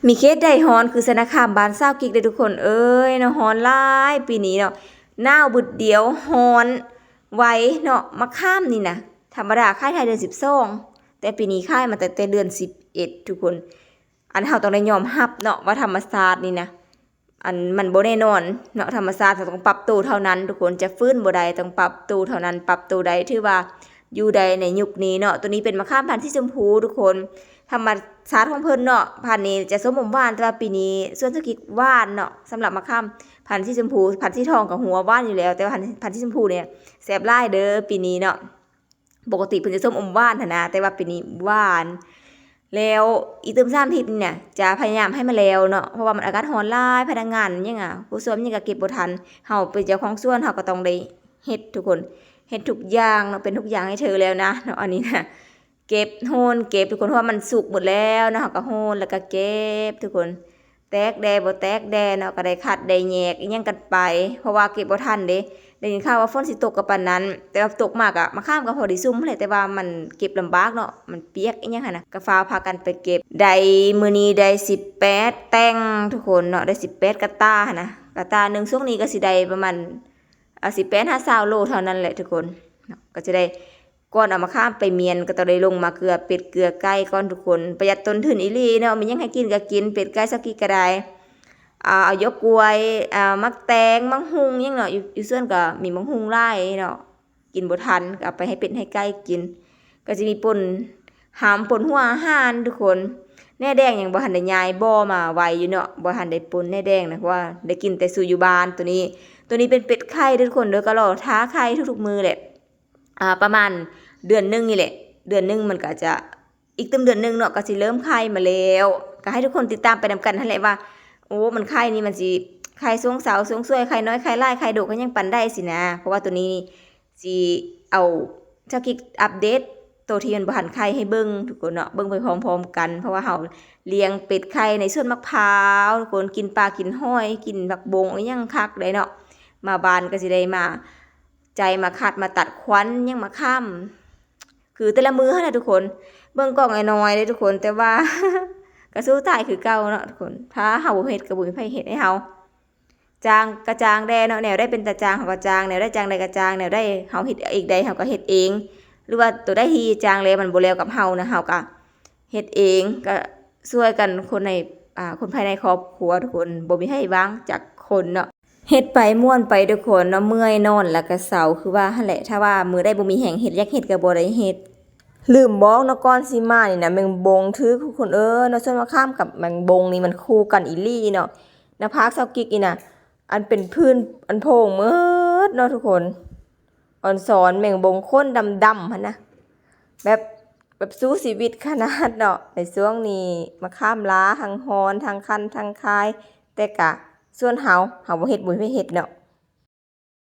ມີເຂດໃດຮ້ອນຄືຊະນະຄາມບ້ານສາວກິກເດ້ທຸກຄົນເອີຍເນາະ. ຮ້ອນຫຼາຍປີນີ້ເນາະ ໜາວບຶດດຽວ ຮ້ອນໄວເນາະ. ມະຂາມນີ້ນະ ທຳມະດາຂາຍທ້າຍເດືອນສິບສອງ ແຕ່ປີນີ້ຂາຍມາຕັ້ງແຕ່ເດືອນສິບເອັດທຸກຄົນ. ອັນເຮົາຕ້ອງໄດ້ຍອມຮັບເນາະວ່າທຳມະຊາດນີ້ນະ ອັນມັນບໍ່ແນ່ນອນເນາະ. ທຳມະຊາດເຮົາຕ້ອງປັບໂຕເທົ່ານັ້ນທຸກຄົນ ຈະຟື້ນບໍ່ໄດ້ ຕ້ອງປັບໂຕເທົ່ານັ້ນ ປັບໂຕໄດ້ຖືວ່າຢູ່ໄດ້ໃນຍຸກນີ້ເນາະ. ໂຕນີ້ເປັນມະຂາມພັນສີຊົມພູທຸກຄົນ ທຳມະຊາດຂອງເພິ່ນເນາະ. ພັນນີ້ຈະສົ້ມອມຫວານ ແຕ່ວ່າປີນີ້ສວນສາວກິກຫວານເນາະ. ສຳລັບມະຂາມພັນສີຊົມພູ ພັນສີທອງກໍຮູ້ວ່າຫວານຢູ່ແລ້ວ ແຕ່ວ່າພັນ ພັນສີຊົມພູນີ້ແຊບຫຼາຍເດີປີນີ້ເນາະ. ປົກກະຕິເພິ່ນຈະສົ້ມອມຫວານຫັ້ນນະ ແຕ່ວ່າປີນີ້ຫວານ. ແລ້ວອີກຕື່ມສາມທິດນີ້ນະ ຈະພະຍາຍາມໃຫ້ມັນແລ້ວເນາະ ເພາະວ່າມັນອາກາດຮ້ອນຫຼາຍ ພະນັກງານຫຍັງອະ ຜູ້ຊ່ວຍຫຍັງກະເກັບບໍ່ທັນ. ເຮົາເປັນເຈົ້າຂອງສວນ ເຮົາກໍຕ້ອງໄດ້ເຮັດທຸກຄົນ ເຮັດທຸກຢ່າງເນາະ ເປັນທຸກຢ່າງໃຫ້ເທີແລ້ວນະເນາະ. ອັນນີ້ນະ ເກັບ ໂຫນເກັບທຸກຄົນ ເພາະວ່າມັນສຸກໝົດແລ້ວເນາະ ເຮົາກໍໂຫນ ແລ້ວກໍເກັບທຸກຄົນ. ແຕກແດ່ບໍ່ແຕກແດ່ເນາະ ກໍໄດ້ຄັດໄດ້ແຍກອີ່ຫຍັງກັນໄປ ເພາະວ່າເກັບບໍ່ທັນເດ້. ໄດ້ຍິນຂ່າວວ່າຝົນຊິຕົກກໍປານນັ້ນ ແຕ່ວ່າຕົກມາກໍ ມະຂາມກໍພໍໄດ້ຊຸ່ມຫັ້ນແຫຼະ ແຕ່ວ່າມັນເກັບລຳບາກເນາະ ມັນປຽກອີ່ຫຍັງຫັ້ນນະ ກໍຟ້າວພາກັນໄປເກັບ. ໄດ້ ມື້ນີ້ໄດ້ສິບແປດແຕ່ງທຸກຄົນເນາະ ໄດ້ສິບແປດກະຕ່າຫັ້ນນະ. ກະຕ່າໜຶ່ງຊ່ວງນີ້ກໍຊິໄດ້ປະມານ ອາ ສິບແປດຫາຊາວໂລເທົ່ານັ້ນແຫຼະທຸກຄົນເນາະ. ກໍຈະໄດ້ ກ່ອນເອົາມະຂາມໄປມ້ຽນ ກໍຕ້ອງໄດ້ລົງມາເກືອເປັດເກືອໄກ່ກ່ອນທຸກຄົນ. ປະຢັດຕົ້ນທຶນອີ່ຫຼີເນາະ ມີຫຍັງໃຫ້ກິນກໍກິນ ເປັດໄກ່ສາວກິກກໍໄດ້. ອາ ເອົາຢໍກກ້ວຍ ອາ ໝາກແຕງ ໝາກຫຸ່ງຫຍັງເນາະ ຢູ່ ຢູ່ສວນກໍມີໝາກຫຸ່ງຫຼາຍເນາະ ກິນບໍ່ທັນ ກໍເອົາໄປໃຫ້ເປັດໃຫ້ໄກ່ກິນ. ກໍຈະມີປົ່ນຫຳ ປົ່ນຫົວອາຫານທຸກຄົນ. ແໜແດງຍັງບໍ່ທັນໄດ້ຍ້າຍບໍ່ມາໄວ້ຢູ່ເນາະ ບໍ່ທັນໄດ້ປົ່ນແໜແດງນະ ເພາະວ່າໄດ້ກິນແຕ່ສູ່ຢູ່ບ້ານ. ໂຕນີ້ ໂຕນີ້ເປັນເປັດໄຂ່ເດີທຸກຄົນເດີ ກໍລໍຖ້າໄຂ່ທຸກໆມື້ແຫຼະ. ອ່າ ປະມານເດືອນໜຶ່ງນີ້ແຫຼະ ເດືອນໜຶ່ງມັນກໍຈະ ອີກຕື່ມເດືອນໜຶ່ງເນາະ ກໍຊິເລີ່ມໄຂ່ມາແລ້ວ. ກໍໃຫ້ທຸກຄົນຕິດຕາມໄປນຳກັນຫັ້ນແຫຼະວ່າ ໂອ້ ມັນໄຂ່ນີ້ມັນຊິໄຂ່ຊ່ວງເຊົ້າຊ່ວງສວຍ ໄຂ່ນ້ອຍໄຂ່ຫຼາຍ ໄຂ່ດົກ ໄຂ່ຫຍັງປານໃດຊີ້ນະ. ເພາະວ່າໂຕນີ້ຊິເອົາ ສາວກິກອັບເດດໂຕທີ່ມັນບໍ່ທັນໄຂ່ໃຫ້ເບິ່ງທຸກຄົນເນາະ ເບິ່ງໄປພ້ອມໆກັນ. ເພາະວ່າເຮົາລ້ຽງເປັດໄຂ່ໃນສວນໝາກພ້າວທຸກຄົນ ກິນປາກິນຫອຍ ກິນຜັກບົງອີ່ຫຍັງຄັກໄດ໋ເນາະ. ມາບ້ານກໍຊິໄດ້ມາ ໃຈມາຄັດມາຕັດຄວັນຫຍັງມາຂາມ ຄືແຕ່ລະມື້ຫັ້ນນະທຸກຄົນ. ເບິ່ງກ້ອງນ້ອຍໆເດ້ທຸກຄົນ ແຕ່ວ່າ ກໍສູ້ຕາຍຄືເກົ່າເນາະທຸກຄົນ. ຖ້າເຮົາບໍ່ເຮັດກໍບໍ່ມີໃຜເຮັດໃຫ້ເຮົາ. ຈ້າງກໍຈ້າງແດ່ເນາະ ແນວໃດເປັນຕາຈ້າງເຮົາກໍຈ້າງ ແນວໃດຈ້າງໄດ້ກໍຈ້າງ ແນວໃດເຮົາເຮັດເອງໄດ້ເຮົາກໍເຮັດເອງ ຫຼືວ່າໂຕໃດທີ່ຈ້າງແລ້ວມັນບໍ່ແລ້ວກັບເຮົານະ ເຮົາກໍເຮັດເອງ ກໍຊ່ວຍກັນຄົນໃນ ອ່າ ຄົນພາຍໃນຄອບຄົວທຸກຄົນ ບໍ່ມີໃຜຫວັງຈັກຄົນເນາະ. ເຮັດໄປມ່ວນໄປທຸກຄົນເນາະ ເມື່ອຍນອນແລ້ວກໍເຊົາ ຄືວ່າຫັ້ນແຫຼະ. ຖ້າວ່າມື້ໃດບໍ່ມີແຮງເຮັດ ຢາກເຮັດກໍບໍ່ໄດ້ເຮັດ. ລືມບອກເນາະ ກ່ອນຊິມານີ້ນະ ແມງບົງຖືກທຸກຄົນເອີຍເນາະ. ສວນມະຂາມກັບແມງບົງນີ້ມັນຄູ່ກັນອີ່ຫຼີເນາະ. ໜ້າຜາກສາວກິກນີ້ນະ ອັນເປັນຜື່ນອັນໂພງໝົດເນາະທຸກຄົນ. ອອນຊອນແມງບົງຂົນດຳໆຫັ້ນນະ ແບບ ແບບສູ້ຊີວິດຂະໜາດເນາະ. ໃນຊ່ວງນີ້ມະຂາມລາ ທັງຮ້ອນ ທັງຄັນ ທັງຄາຍ ແຕ່ກະ ສ່ວນເຮົາ ເຮົາບໍ່ເຮັດ ບໍ່ມີໃຜເຮັດເນາະ.